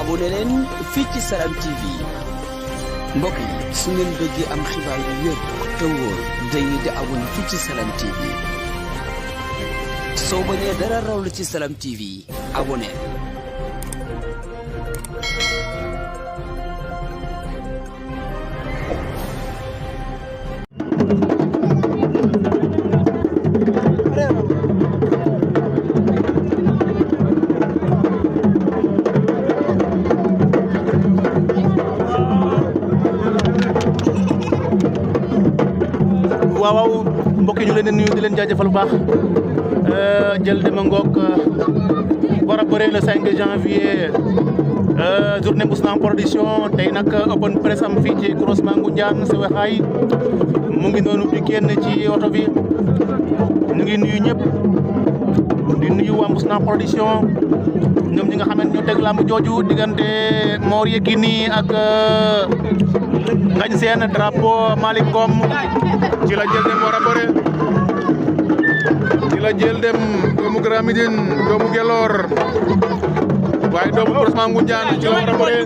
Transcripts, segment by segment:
abonné leen fii ci Salam TV mbokk yi su ngeen bëggee am xibaar yu wér te wóor dañuy di abonné fii ci Salam TV soo bañee dara raw la ci Salam TV abonné. waaw mbokk yi ñu leen di nuyu di leen jaajëfal bu baax jël dema ngoog war a bëre le 5 janvier journée Mbousnakh production tey nag open press am fii ci croisement Ngoundiane si Wexaay mu ngi noonu di génn ci oto bi ñu ngi nuyu ñëpp di nuyu waa Mbousnakh production ñoom ñi nga xam ne ñu teg lamb jooju diggante Mor Yekini ak Ngagne Sène drapeau Malick Ngom ci la jël dem war a bëre ci la jël dem doomu Grand Médine doomu Gelor waaye doomu croisement Ngoundiane ci la war a bëre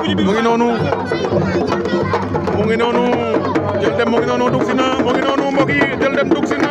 mu ngi noonu jël dem mu ngi noonu dugg si na mu ngi noonu mbokk yi jël dem dugg si na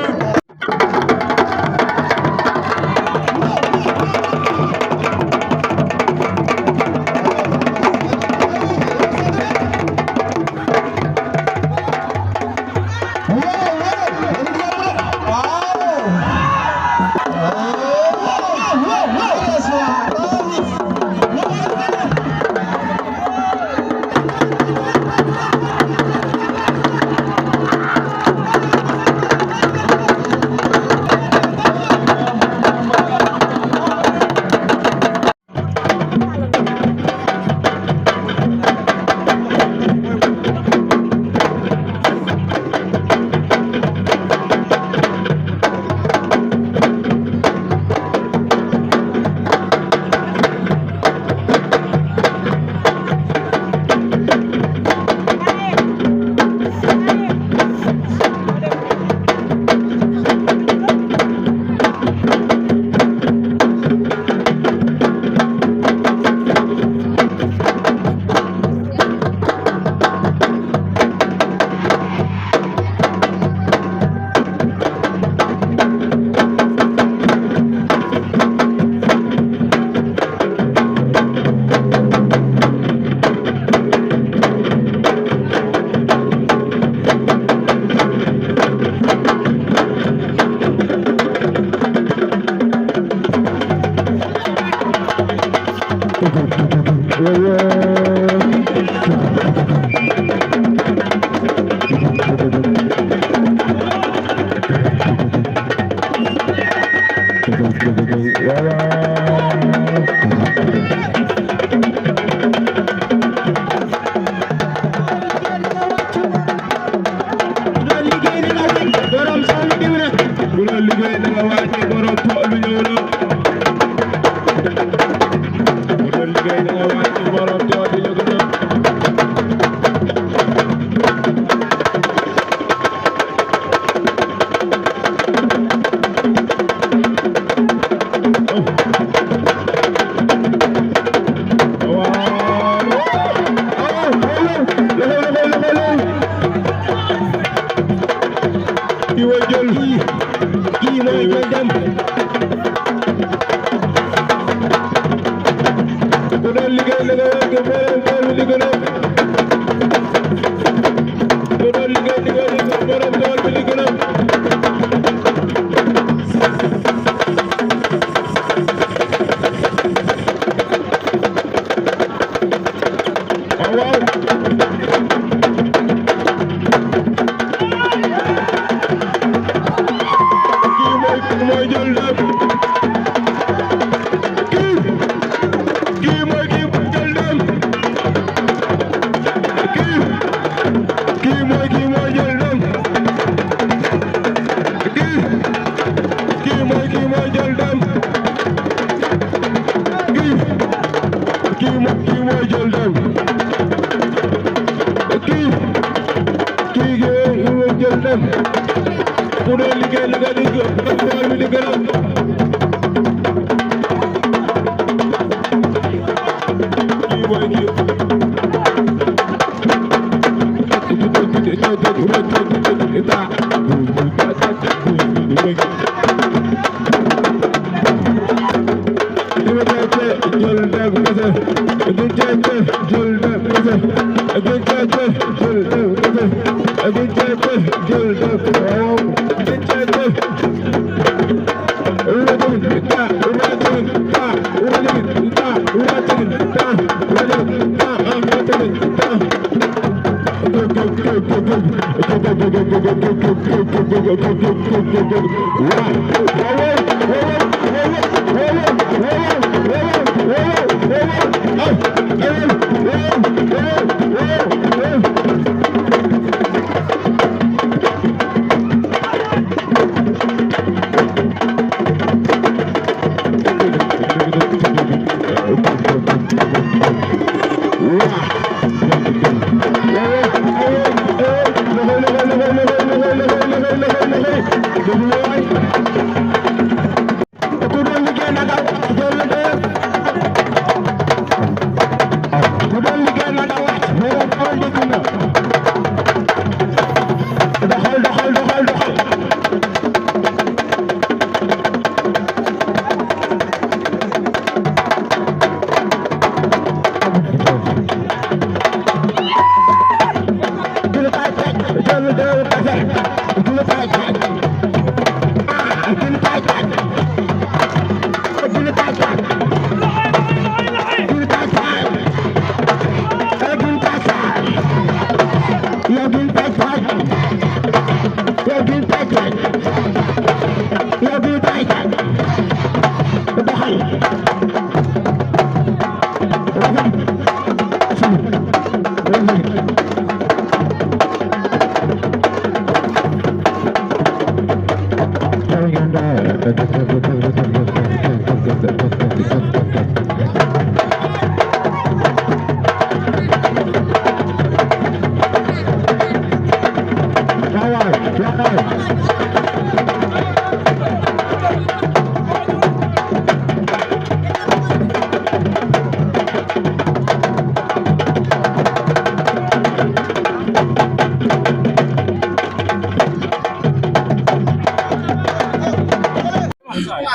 Boy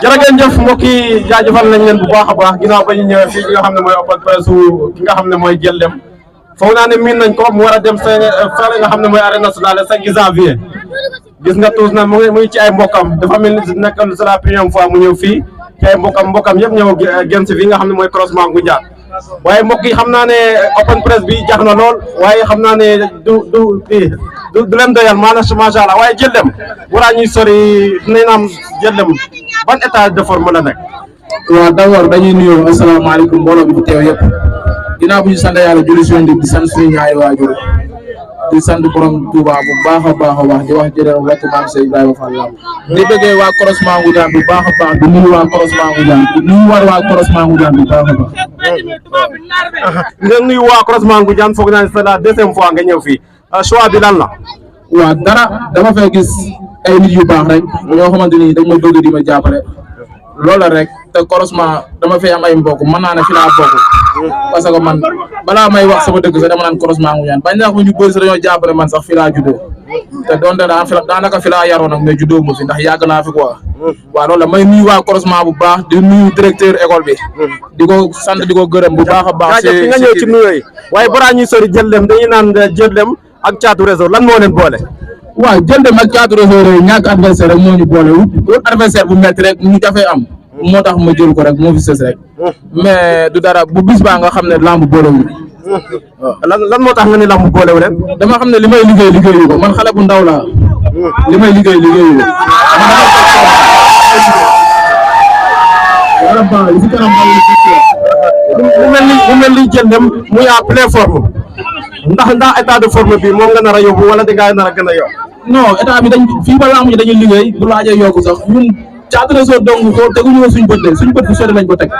jërëjëf mbokk yi jaajëfal nañ leen bu baax a baax ginnaaw ba ñu ñëwee fii nga xam ne mooy open press ki nga xam ne mooy Diel Deme foog naa ne miin nañ ko mu war a dem fële nga xam ne mooy arène nationale 5 janvier gis nga tuus na mu ngi ci ay mbokkam dafa mel ni nekk c'est la première fois mu ñëw fii ci ay mbokkam yëpp ñëw gën si fii nga xam ne mooy croisement Ngoundiane waaye mbokk yi xam naa ne open press bi jax na lool waaye xam naa ne du leen doyal macha allah waaye Diel Deme waraa ñuy sori dinañ am Diel Deme ban état de forme la nekk. waaw d'abord dañuy nuyoo asalaamaaleykum mbooloo bi fi teew yëpp ginnaaw bu ñu sant yàlla julli si woon di sant suñu ñaari waajur di sant borom Touba bu baax a baax di wax jërëjëf wàcc maam Seydou Ibrahima Fall di bëggee waa croisement Ngoundiane bu baax a baax di nuyu waa croisement Ngoundiane di nuyu waa croisement Ngoundiane bu baax a baax. nga nuyu waa croisement Ngoundiane foog naa ne c'est la deuxième fois nga ñëw fii choix bi lan la. waaw dara dama fay gis ay nit yu baax rek ñoo xamante ni dañ ma bëgg di ma jàppale loolu la rek te croisement dama fay am ay mbokk mën naa ne fi laa bokk parce que man balaa may wax sama dëgg sax dama naan croisement Ngoundiane bañ naa ko ñu bëri sax dañoo jàppale man sax fi laa juddoo te doonte daanaka fi laa yaroon nag mais juddoo mu fi ndax yàgg naa fi quoi waaw loolu la may nuyu waa croisement bu baax di nuyu directeur école bi di ko sant di ko gërëm bu baax a baax. fi nga ñëw ci nuyoo yi waaye balaa ñuy sori Diel Deme dañuy naan Diel Deme ak Thiatou Réseau lan moo leen boole. waaw Diel Deme ak Thiatou Réseau rek ñàkk adversaire rek moo ñu boole wut adversaire bu metti rek ñu dafay am moo tax ma jël ko rek moo fi sës rek mais du dara bu bis baa nga xam ne lamb boolewul. lan moo tax nga ni lamb boolewu leen. dama xam ne li may liggéeyu ko man xale bu ndaw laa li may liggéeyu ko. mu mel ni Diel Deme muy à pleine forme ndax état de forme bi moom nga nar a yóbbu wala dangaa nar a gën a yokk. non état bi fii ba lamb ji dañuy liggéey bu laajee yokku sax ñun Thiatou Réseau dong ko teguñu woon suñu bët de suñu bët bu sori lañ ko teg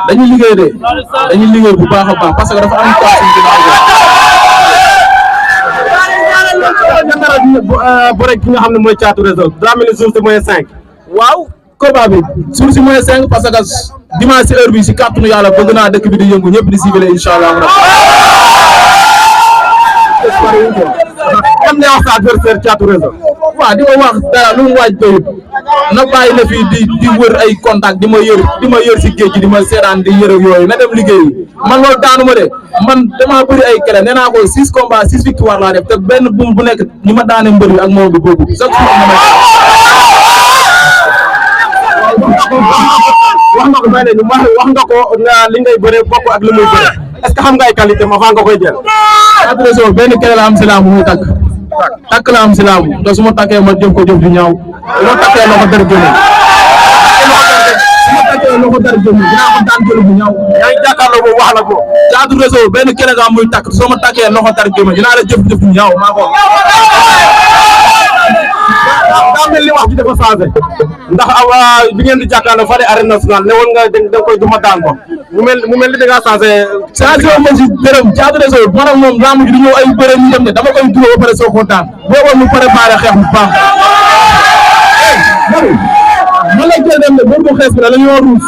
dañuy liggéey de dañuy liggéey bu baax a baax parce que dafa am quoi suñu ginnaaw bëre ki nga xam ne mooy Thiatou Réseau daa mel ni jour si mooy 5. waaw combat bi jour si mooy 5 parce que dimanche si heure bi si kàttanu yàlla bëgg naa dëkk bi di yëngu ñëpp di ciblé incha allah. kan ne wax sa adversaire Thiatou Réseau. waaw di ko wax dara lu mu waaj doyut na bàyyi na fii di wër ay contact di ma yër si géej gi di ma seetaan di yër ak yooyu na dem liggéeyi man loolu daanu ma de man damaa bëri ay kele nee naa ko 6 combats 6 victoire laa def te benn bu nekk ñi ma daane mbër bi ak moom bi boobu chaque jour wax nga ko may nañu wax nga ko li ngay bëre bokk ak li muy bëre est-ce que xam nga ay qualité ma fa nga koy jël adressé benn kele la am si laamu muy takk la am si laamu te su ma takkee ma jëf ko jëf di ñaaw su ma takkee loxo dara jëme loxo dara jëme dinaa ko daan jël bu ñaaw yaa ngi jàkkaarloo moom wax la ko Thiatou Réseau benn kele nga am muy takk soo ma takkee loxo dara jëme dinaa la jëf bu ñaaw maa ko daa mel ni wax ji dafa changé ndax bi ngeen di jàkkaarloo fële arène nationale ne woon nga da koy duma daan ko mu mel ni da ngaa changé ma si dërëm Thiatou Réseau man ak moom laamu ji di ñëw ay bëre ñu dem ne dama koy duma ba pare soo ko daan boobu mu préparé xeex bu baax man la jël dem ne bër bu xees bi la ñoo ruus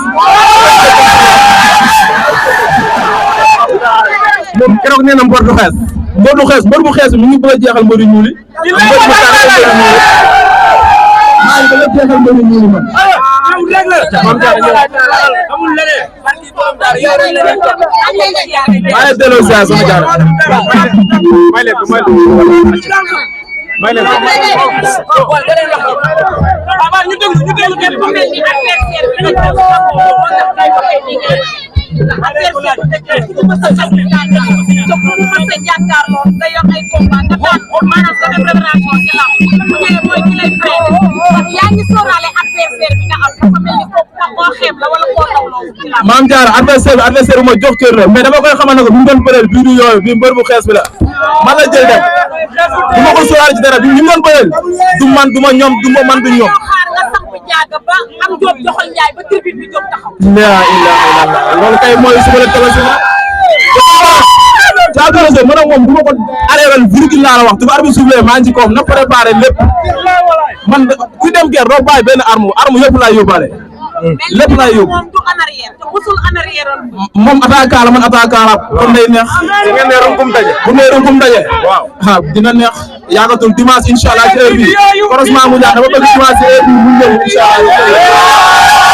moom keroog nee na mbër du xees mbër bu xees mi ngi bëgg a jeexal mbëru ñuuli maa ngi bëgg a jeexal mbëru ñuuli man maa ngi delloo ziar sama jaar may leen maam Diarra adversaire bi ma jox cër la mais dama koy xamal ne ko bi mu doon bëreel bii du yooyu bii mbër bu xees bi la man la jël dem du ma ko sóoraale ci dara bi ñu doon bëreel du man du ma ñoom du ma man du ñoom. la ilaha illallah loolu kay mooy suba la tala suba Thiatou Réseau man ak moom du ma ko arrêté virgule laa la wax tu arbitre soufflé maa ngi ci kawam na préparé lépp man ku dem guerre doo bàyyi benn arme yëpp laay yóbbaale lépp laay yóbbu moom attaquant la man attaquant la kon day neex da ngeen ne runkum daje bu nee runkum daje waaw dina neex yaakatul dimanche incha allah ci heure bi croisement mu jaar dama bëgg dimanche heure bi mu ñëw incha allah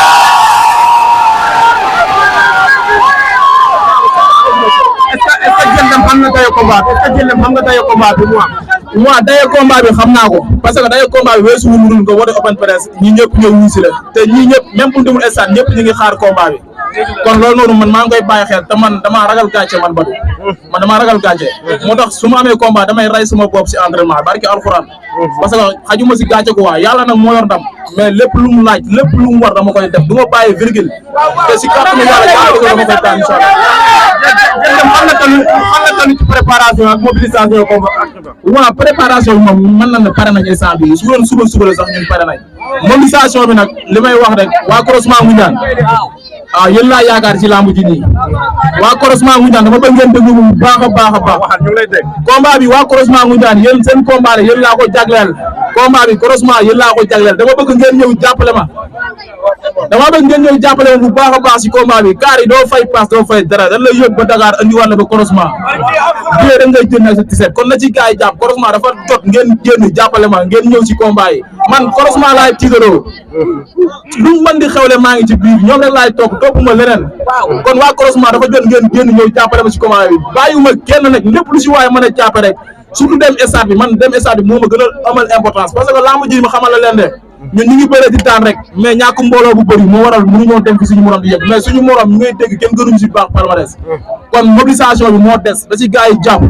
xam nga dayo combat est-ce que jëlem xam nga dayo combat bi mu am waaw dayo combat bi xam naa ko parce que dayo combat bi weesu wul ko woote open press ñi ñëpp ñëw wuusi la te ñii ñëpp même bu demul stade ñëpp ñu ngi xaar combat bi kon loolu noonu man maa ngi koy bàyyi xel te man damaa ragal gàcce man Badou man damaa ragal gàcce moo tax su ma amee combat damay rey sama bopp si entraînement barki alxuraan parce que xajuma si gàcce ko waa yàlla nag moo yor ndam mais lépp lu mu laaj lépp lu mu war dama koy def du ma bàyyi virgule te si kàttanu yàlla jàpp ko dama koy daan incha allah xam na tamit ci préparation ak mobilisation combat waaw préparation bi moom mën na ne pare nañ instant bi su doon suba la sax ñun pare nañ mobilisation bi nag li may wax rek waa croisement mu ñaan waaw yéen laa yaakaar ci lamb ji nii waa croisement mu ñaan dama bëgg ngeen déglu bu baax a baax a baax combat bi waa croisement mu ñaan yéen seen combat la yéen laa ko jagleel combat bi croisement yéen laa ko jagleel dama bëgg ngeen ñëw jàppale ma bu baax a baax si combat bi kaar yi doo fay pass doo fay dara dañ lay yóbbu ba Dakar andi wàll ba croisement biyee da ngay jënd ak sa tiset kon na ci gars yi jàpp croisement dafa jot ngeen génn jàppale ma ngeen ñëw si combat yi man croisement laay tiitaroo luñ mën di xewle maa ngi ci biir ñoom rek laay topp toppuma leneen kon waa croisement dafa jot ngeen génn ñëw jàppale ma si combat bi bàyyiwuma kenn nag lépp lu si waaye mën a jàppe rek surtout dem stade bi man dem stade bi moo ma gën a amal importance parce que lamb ji ma xamal la leen de ñun ñu ngi bëree di daan rek mais ñàkk mbooloo bu bëri moo waral mënu ñoo dem fi suñu morom di yëg mais suñu morom ñu ngay dégg kenn gënuñu si baax palmarès kon mobilisation bi moo des da si gars yi jàpp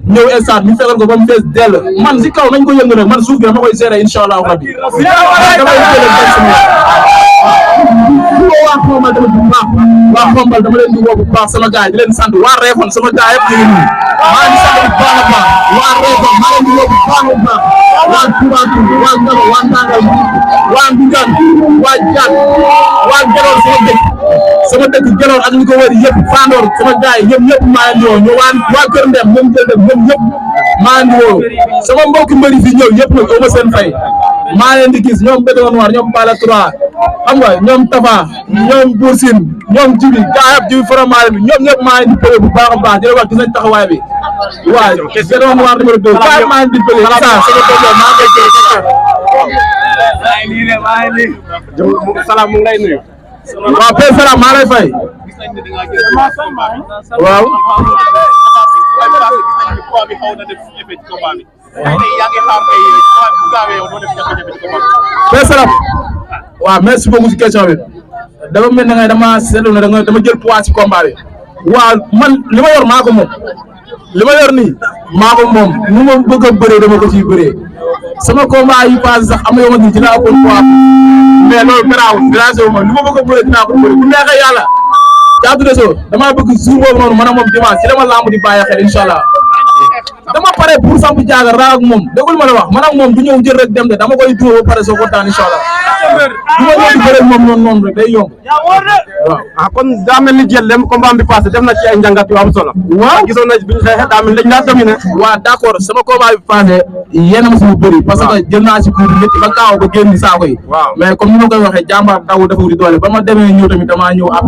ñëw stade ñu fekkal ko ba mu fees dell man si kaw nañ ko yëngal man suuf gi dama koy gérer incha allah rabbi waa Xombal dama bu baax waa Xombal dama leen di woo bu baax sama gars yi di leen sant waa Réfone sama gars yëpp ñu ngi nii maa ngi sant bu baax a baax waa Réfone maa leen di woo bu baax a baax waa Toubatou waa Ngalo waa Ndangal waa Ndungan waa Diat waa Gelor sama dëkk Gelor ak ñu ko wër yëpp Fandor sama gars yi ñëpp maa leen di woo ñu waa Kër Ndem ñoom jël dem ñoom ñëpp maa leen di woo sama mbokki mbëri fi ñëw ñëpp nag aw ma seen fay maa leen di gis ñoom Bédéo Noir ñoom Bala 3 xam nga ñoom Tafa ñoom Boursine ñoom Jibi gaa yëpp Jibi Faramal bi ñoom ñëpp maa leen di bëgg bu baax a baax di la wax gis nañ taxawaay bi waaw Bédéo Noir numéro 2 gaa yëpp maa leen di bëgg saa sama doom maa ngi koy Salam mu ngi lay nuyu. waaw Père Salam maa lay fay. waaw. Père Salam. waaw merci beaucoup ci question bi. dafa mel ne dama seetlu ne dama jël poids ci combat bi. waaw man li ma yor maa ko moom. li ma yor nii maa ko moom nu ma bëgg a bëree dama ko ciy bëree sama combat yi passé sax am na yoo xamante ni dinaa ko poids mais loolu garaawul grâce wu ma lu ma bëgg a bëree dinaa ko bëree bu neexee yàlla Thiatou Réseau damaa bëgg jour boobu noonu man ak moom dimanche ci dama lamb di bàyyi xel incha allah dama pare pour samp jaaga raa ak moom déggul ma la wax man ak moom du ñëw jël rek dem de dama koy tuur ba pare soo kontaan incha allah du ma ñëw di bëre moom noonu rek day yomb waaw. kon daa mel ni jël dem combat bi passé def na ci ay njàngat yu am solo. waaw gisoon na bi ñu xeexee daa mel ni dañ laa dominé. waaw d' accord sama combat bi passé yéen a ma suñu bëri. parce que jël naa si kuur métti ba kaaw ba génn saako yi. waaw mais comme ni ma koy waxee jàmbaar daw dafa di doole ba ma demee ñëw tamit damaa ñëw ab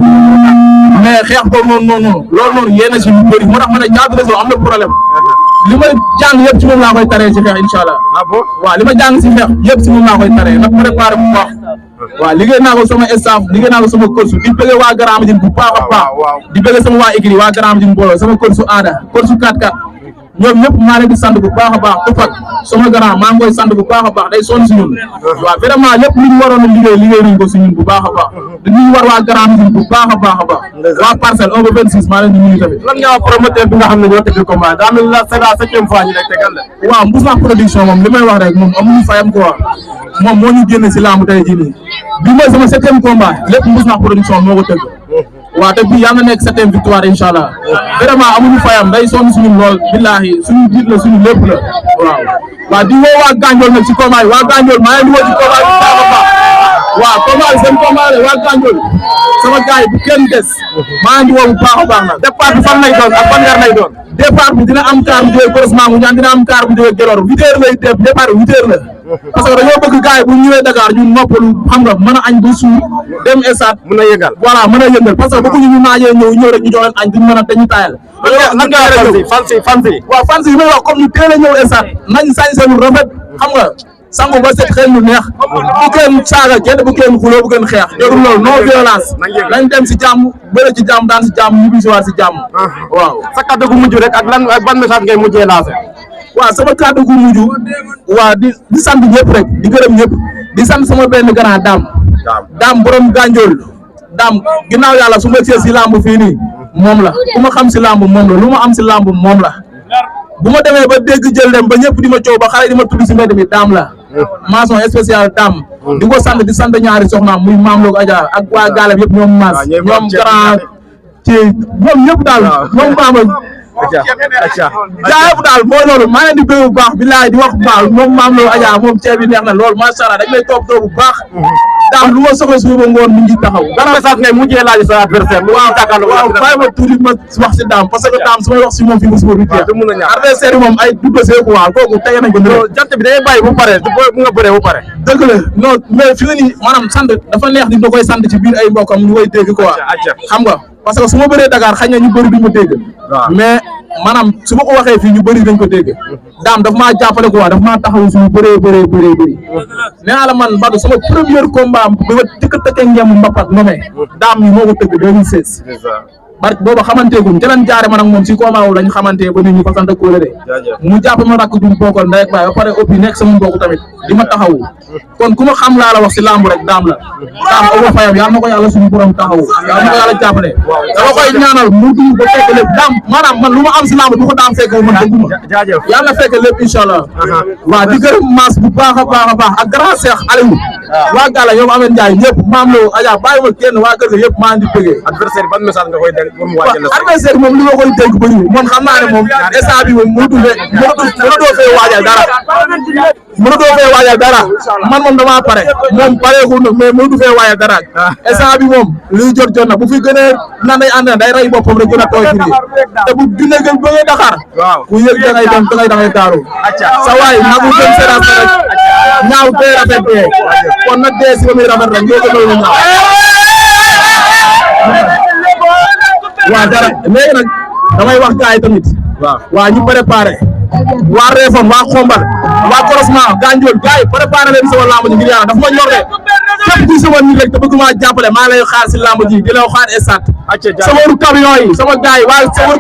mais xeex boobu noonu loolu noonu yéen a si lu bëri moo tax ma ne Thiatou Réseau am na problème. li ma jàng yëpp ci moom laa koy taree ci xeex incha allah. ah bon waaw li ma jàng si xeex yëpp ci moom laa koy taree nag préparé bu baax. waaw liggéey naa ko sama staff liggéey naa ko sama coach di bëgg waa Grand Médine bu baax a baax. di bëgg sama waa écrit waa Grand Médine mbooloo sama coach aada coach 4-4 ñoom ñëpp maa leen di sant bu baax a baax Tupac sama grand maa ngi koy sant bu baax a baax day sonn si ñun. waaw vraiment lépp lu ñu waroon a liggéey nañ ko si ñun bu baax a baax. dañuy war waa Grand Médine bu baax a baax a baax. waa Parcelles 1 ba 26 maa leen di nuyu tamit. lan nga wax promoteur bi nga xam ne ñoo tëgg combat daa mel la c'est la 7e fois ñu lay tegal la. waaw Mbousnakh production moom li may wax rek moom amuñu fayam quoi moom moo ñu génne si lamb tey jii nii bi mooy sama 7e combat lépp Mbousnakh production moo ko tëgg. waaw te bii yàlla na nekk 7e victoire incha allah vraiment amuñu fayam day sonn suñu lool billahi suñu biir la suñu lépp la waaw. waaw di woo waa Gandiol nag ci combat yi waa Gandiol maa ngi leen di woo ci combat bi baax a baax waaw combat bi seen combat la waa Gandiol sama gars yi bu kenn des maa ngi woo bu baax a baax nag. départ bi fan lay doon ak ban heure lay doon. départ bi dina am car bu jógee croisement mu ñaan dina am car bu jógee Gelor 8h lay def départ bi 8h la. parce que dañoo bëgg gars yi bu ñëwee Dakar ñun noppalu xam nga mën a añ ba suur dem stade mën a yëngal voilà mën a yëngal parce que bëgguñu ñu naajee ñëw rek ñu jox leen añ duñ mën a dañu taayal. lan nga fan si waaw fan si yi may wax comme ñu teel a ñëw stade nañ sañ seen rafet xam nga sangu ba set xel lu neex bu kenn saaga kenn bu kenn xuloo bu kenn xeex jarul loolu non violence nañ dem si jàmm bëre ci jàmm daan si jàmm ñibbi si waat si jàmm waaw. sa kàddu gu mujj rek ak ban message ngay mujjee lancé. waaw sama kàddu gu mujj waa di sant ñëpp rek di gërëm ñëpp di sant sama benn grand daam borom Gandiol daam ginnaaw yàlla su ma see si lamb fii nii moom la ku ma xam si lamb moom la lu ma am si lamb moom la bu ma demee ba dégg jël dem ba ñëpp di ma coow ba xale di ma tudd si mbedd mi daam la mention spéciale daam di ko sant di sant ñaari soxnaam muy maam Loog Adja ak waa Galem yëpp ñoom Mass ñoom grand ci ñoom ñëpp daal ñoom maama jaayëf daal mooy loolu maa leen di bëgg bu baax bilaay di wax bu baax moom maam Loog Adja moom ceeb bi neex na loolu macha allah dañ lay topp bu baax daam lu ma soxla suba ngoon mi ngi taxaw dara message ngay mujjee laaj sa adversaire waaw bàyyi ma tuuti ma wax si daam parce que daam su may wax si moom fii mosuma bi jeex adversaire yi moom ay dubbasee quoi kooku tege nañ ko jant bi day bàyyi bu pare bu nga bëree bu pare dëgg la non mais fi nga nii maanaam sant dafa neex ni da koy sant ci biir ay mbokkam ñu koy dégg quoi xam nga parce que su ma bëree Dakar xëy na ñu bëri duñ ma dégg mais maanaam su ma ko waxee fii ñu bëri dañ ko dégg daam daf maa jàppale quoi daf maa taxaw suñu bëri nee naa la man Badou sama premier combat bi ma jëkk a tëkkee ngeen mbapat nomé daam ni moo ko tëgg 2016 barke booba xamanteegum jëlan jaare man ak moom si combat wu lañ xamante ba nit ñi fa sant kóole de mu jàpp ma rakk duñ bokkal ndey ak baay ba pare ëppi nekk sama mbokk tamit di ma taxawu kon ku ma xam laa la wax si lamb rek daam la daam awa fayam yàlla na ko yàlla suñu borom taxawu yàlla na ko yàlla jàppale dama koy ñaanal mu dugg ba fekk lépp daam maanaam man lu ma am si lamb du ko daam fekk man dëgguma yàlla na fekk lépp incha allah waaw di gërëm Mass bu baax a baax a baax ak grand Cheikh Aliou waa Gala ñoom Amène Ndiaye ñëpp maam Lo Adja bàyyi ma kenn waa kër ga yëpp maa ngi di bëggee adversaire ban message nga koy dégg adversaire moom li ma koy dégg bëriwul moom xam naa ne moom instant bi moom mënatoo fee waajal dara man moom damaa pare moom pareegul nag mais mënatu fee waajal dara instant bi moom liy jot na bu fi gënee nan day ànd day rey boppam rek gën a tooy fii te bu dina gën ba ngay Dakar ku yëg da ngay dem da ngay taaru sa waay nagu gën séras rek ñaaw bee rafet bee kon nag dee si ba muy rafet rek ñoo ko loolu ñaaw waaw dara léegi nag damay wax gars yi tamit waaw ñu préparé waa Réfone waa Xombal waa Croisement Gandiol gars yi préparé leen sama lamb ji ngir yàlla dafa ma ñor de képp kuy sama nit rek te bëgg maa jàppale maa lay xaar si lamb ji di la xaar estat sama camion yi sama gars yi waa sama